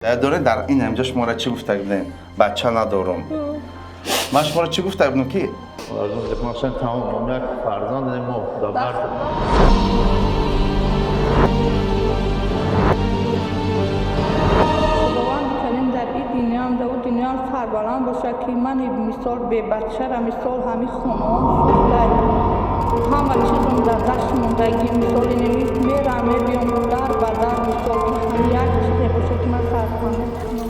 Доред дар ин ҳамҷо шуморо чӣ гуфта будем? Бача надорум. Ман шуморо чӣ гуфта будам ки тамом як фарзанд мо дар Худованди карим дар ин дунёам дар ӯ дунёам сарбаланд бошад, ки ман мисол бебачара, мисол ҳамин хонаам сӯхта, ҳама чизам дар даст мондагӣ, мисол инами мерам мебиём дар ба дар, мисол ки ҳами як чизе бошад, ки ман сарпаноҳ кунам.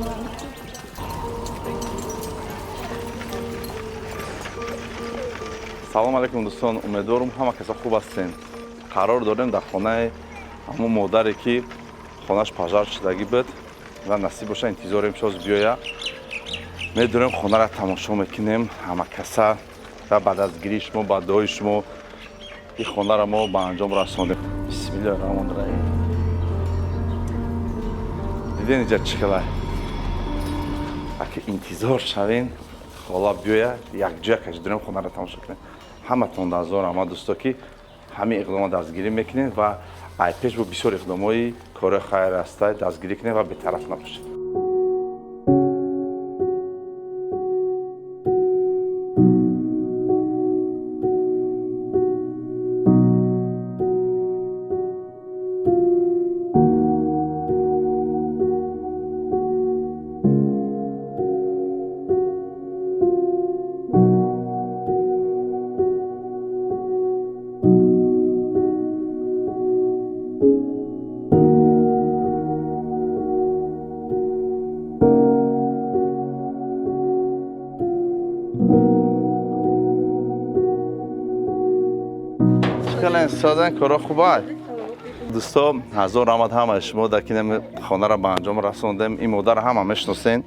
Салом алейкум, дӯстон, умедворум ҳама каса хуб ҳастем. Қарор дорем дар хонаи ҳамон модаре, ки хонааш пожар шудагӣ буд ва насиб боша, интизорем шоз биёя. Медорем, хонаро тамошо мекунем ҳама каса ва ба дастгирии шумо, ба дуои шумо ин хонаро мо ба анҷом расондем. Бисмиллоҳи раҳмони раҳим. Диден, инҷа чӣ хела? Аки интизор шавем, хола биёя, якҷоя кашидорем, хонаро тамошо кунем. Ҳаматон ҳазор раҳмат, дӯсто, ки ҳамин иқдомо дастгирӣ мекунед ва ай пеш бо бисёр иқдомҳои кори хайр ҳаста дастгирӣ кунед ва бетараф набошед. Хеле созан, кора хуба, дӯсто. Ҳазор раҳмат ҳамаи шумо, дар ки хонаро ба анҷом расондем. Ин модарро ҳама мешиносен,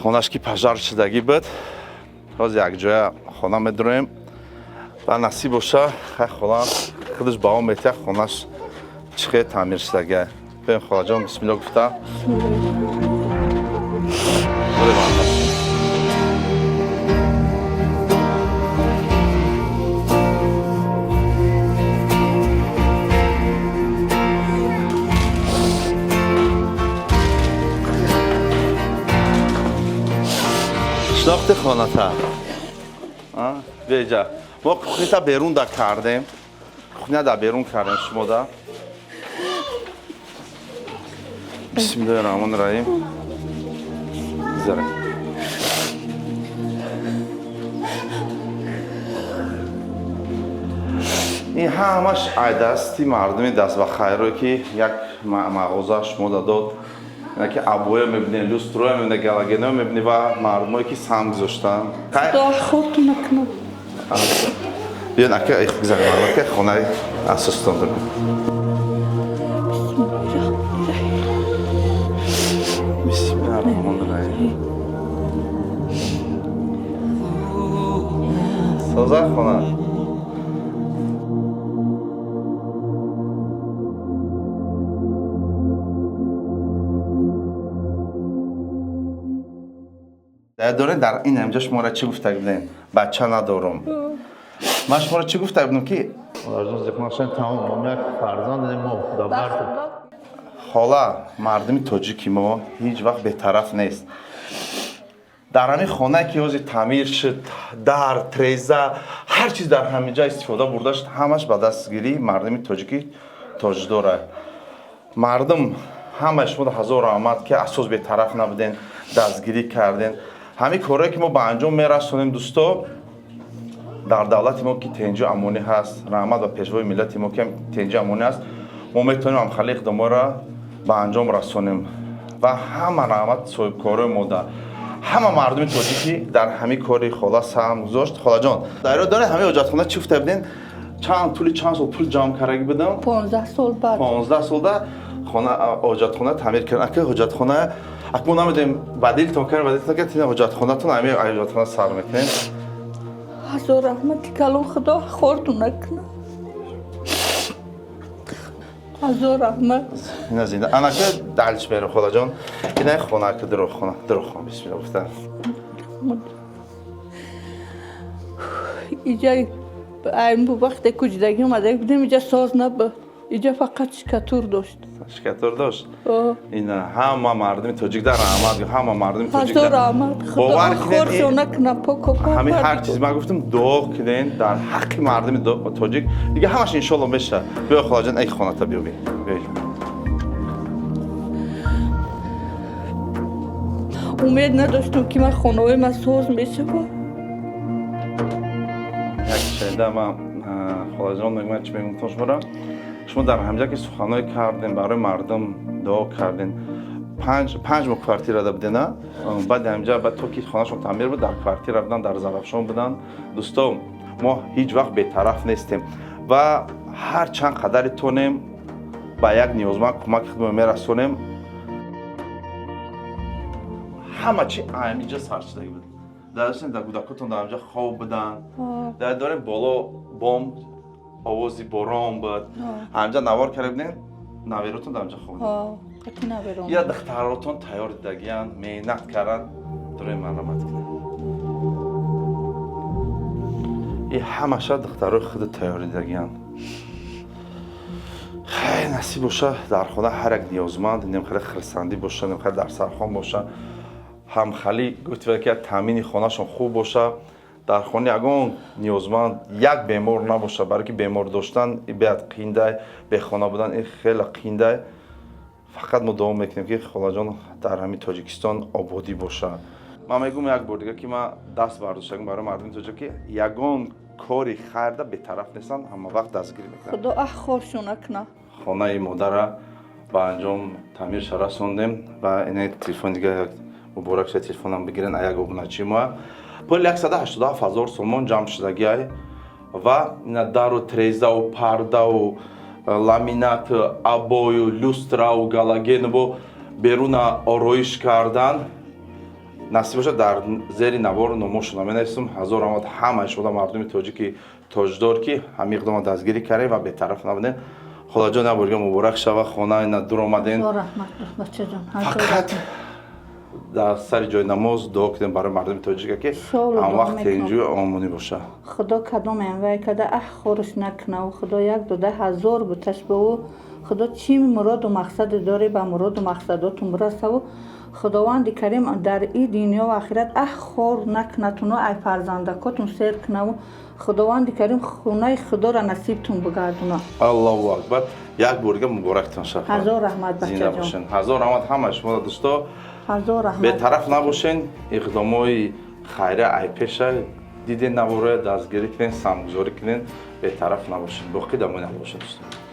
хонаш ки пожар шудагӣ буд. Ҳозир якҷоя хона медуроем ва насиб боша, хай, хона худаш баҳо метиҳад, хонаш чӣ хел таъмир шудагия. Биёем, холаҷон, бисмилло гуфта. Шинохти хоната беҷа. Мо кухнита берун да кардем, кухня да берун кардем шумода. Бисмиллоҳи раҳмони раҳим. Зара ин ҳамаш ай дасти мардуми даст ба хайрое, ки як мағоза шумода дод, ки обоя мебинем, люстроя мебинем, галогено мебинем ва мардумое, ки сам гузоштанд. Худо хортон накунад. Биён, ака, гузарем, ака, хонаи асостон дорем. Бисмиллоҳи раҳмони раҳим. Соза хона. Доред дар ин ҳамҷо шуморо чӣ гуфта будем? Бача надорум. Ман шуморо чӣ гуфта будам ки тамом як фарзанд мо дар Хола, мардуми тоҷики мо ҳеҷ вақт бетараф нест. Дар ҳамин хонае, ки ҳозир таъмир шуд, дар треза, ҳар чиз дар ҳамин ҷа истифода бурда шуд, ҳамаш ба дастгирии мардуми тоҷики тоҷдора. Мардум, ҳамаи шумо ҳазор раҳмат, ки асос бетараф набуден, дастгирӣ карден. Ҳамин корое, ки мо ба анҷом мерасонем, дӯсто, дар давлати мо, ки тенҷу амонӣ ҳаст, раҳмат ба пешвои миллати мо, ки тенҷу амонӣ ҳаст, мо метавонем ҳамхали иқдомҳоро ба анҷом расонем. Ва ҳама раҳмат соҳибкорои мода, ҳама мардуми тоҷикӣ дар ҳамин кори хола саҳм гузошт. Холаҷон, дар ёд доред, ҳамин ҳоҷатхона чӣ гуфта будем? Чанд тӯли чанд сол пул ҷамъ кардаги будам? 15 сол баъд. 15 солда хона, ҳоҷатхона таъмир кард. Ака, ҳоҷатхона ак мо намедонем, ба дилтон кард, ба дилтон кард. Тина ҳоҷатхонатон, ҳамин ҳоҷатхона сар мекунем. Ҳазор раҳмати калон, худо хортон накунад. Ҳазор раҳмат. Ина зинда. Анака далч берем, холаҷон. Ина хона, ка дуро хона, дуро хона, бисмилла гуфта. Иҷа ай вақте кӯчидагӣ омада будем, иҷа соз набуд. Иҷа фақат штукатур дошт. Штукатур дошт. О. Ин ҳама мардуми тоҷик дар раҳмат, ҳама мардуми тоҷик. Ҳазор раҳмат. Бовар Худо кунед, хоршона куна, поко. Ҳамин ҳар чиз ман гуфтам, дуо кунен дар ҳаққи мардуми тоҷик. Дига ҳамаш иншолло меша. Биё, холаҷон, эй хоната биё, биё. Умед надоштам, ки ман хонаҳои ман соз мешавад. Як шаҳида ман, холаҷон, мегӯям, чӣ мегуфтам шуморо. Шумо дар ҳамҷа ки суханҳое кардем, барои мардум дуо кардем, 5 моҳ квартирада будена, баъди ҳамҷа, баъд то ки хонашон таъмир буд, дар квартира будан, дар Зарафшон буданд. Дӯсто, мо ҳеҷ вақт бетараф нестем ва ҳар чанд қадари тонем ба як ниёзманд кӯмаки худмо мерасонем. Ҳама чи ҳаминҷа саршудагӣ буд. Дар кӯдакотон дар ҳамҷа хоб буданд, дар дорем боло бом, овози борон буд. Ҳамҷа навор карда будем, наверотон дар ҳамҷа хоб. Я духтаротон тайёр дидагиян, меҳнат карданд, дорем марҳамат кунем. И ҳамаша духтарои худ тайёр дидагиян. Хай, насиб боша, дар хона ҳар як ниёзманд немхеле хирсандӣ боша, немхеле дар сархон боша, ҳамхали гуфти ки таъмини хонашон хуб боша, дар хона ягон ниёзманд, як бемор набоша, барои ки бемор доштан беҳад қииндай, бехона будан ин хеле қииндай. Фақат мо дуо мекунем, ки холаҷон, дар ҳамин Тоҷикистон ободӣ боша. Ман мегӯм як бор дига, ки ман даст бардоштагм барои мардуми тоҷик, ки ягон кори хайрда бетараф нестанд, ҳама вақт дастгирӣ мекунанд. Худо ах хоршона куна. Хонаи модара ба анҷом таъмирша расондем ва ина телефон дига муборак шуда, телефонам бигирен, як обуначи мо. Пул 187 ҳазор сомон ҷамъ шудагиай ва ина дару трезаву пардаву ламинат, обою, люстраву галогенбо беруна ороиш кардан. Насиб бошад, дар зери навор номошона менависам. Ҳазор раҳмат ҳамаи шумо, мардуми тоҷики тоҷдор, ки ҳамин иқдома дастгирӣ кардем ва бетараф набудем. Холаҷон, як борга муборак шава, хона ина дур омадем. Фақат дар сари ҷои намоз дуо кунем барои мардуми тоҷика, ки ҳамвақт тенҷӯи омонӣ боша. Худо кадомем вай када ах хорш накунаву худо як дода ҳазор буташ ба ӯ. Худо чӣ муроду мақсаде доре, ба муроду мақсадотун бирасаву Худованди Карим дар и дунё ва ахират ах хор накунатуну ай фарзандакотун сер кунаву Худованди Карим хонаи Худоро насибтун бигардуна. Аллоҳу акбар! Як бор дига муборактон шава. Ҳазор раҳмат, бачаҷон. Ҳазор раҳмат ҳамаи шумо, дӯсто. Ҳазор раҳмат. Бетараф набошен, иқдомҳои хайра айпеша диден, навороя дастгирӣ кунен, самгузорӣ кунен, бетараф набошен. Боқӣ дамои набошед, дӯстон.